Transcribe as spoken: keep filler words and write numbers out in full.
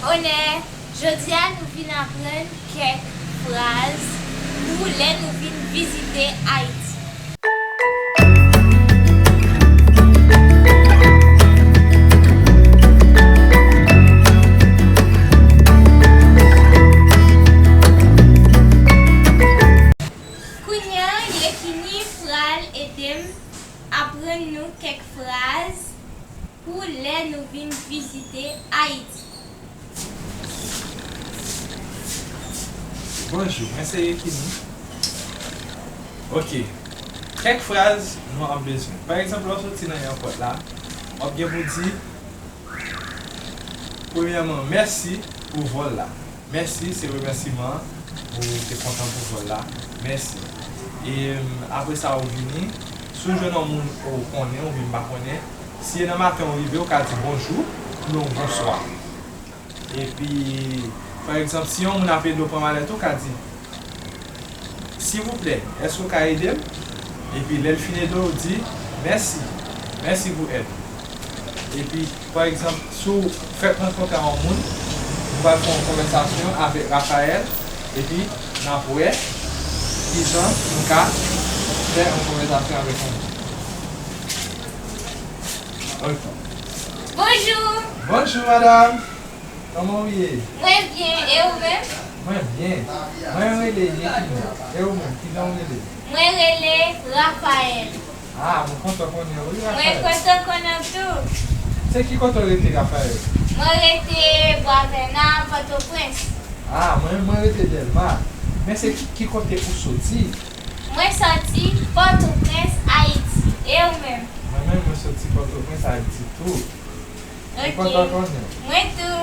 Onè, jodi a nou vin aprann kèk fraz pou lè nou vin vizite Ayiti. Kounye a, Yekini pral ede m aprann nou kèk fraz pou lè nou vin vizite Ayiti. Bonjou, mwen se Yekini. Ok. Kèk fraz nou ap bezwen. Pa egzanp, lè w soti nan èpòt la, w ap gen pou di, premyèman, mèsi pou vòl la. Mèsi, se remèsiman ou te kontan pou vòl la. Mèsi. E, m, apre sa, ou vini, si w jwenn yon moun ou konnen oubyen m pa konnen, si e nan maten ou rive, ou ka di bonjou oubyen bonswa. Epi, pa egzanp, si yon moun ap ede w pran malèt ou, ou ka di, silvouplè, èske w ka ede m? Epi, lè l fin ede w, ou di, mèsi, mèsi pou èd ou. Epi, pa egzanp, si w fèk rankontre ak yon moun, ou pral fè yon konvèsasyon avèk Raphaël, epi n ap wè kijan nou ka fè yon konvèsasyon avèk yon moun. Ok. Bonjou! Bonjou, madanm! Kòman w ye? Mwen byen, e ou menm? Mwen byen. Mwen rele Yekini. E ou menm, kijan w rele? Mwen rele Raphaël. Ah, mwen kontan konnen w, wi, Raphaël. Mwen kontan konnen w tou. Se ki kote w rete, Raphaël? Mwen rete Bwavèna, Pòtoprens. Ah, mwen, mwen rete Dèlma. Men se ki, ki kote ou soti? Mwen soti Pòtoprens, Ayiti. E ou menm? Mwen menm, mwen soti Pòtoprens, Ayiti tou. Ok. Mwen kontan konnen w. Mwen tou.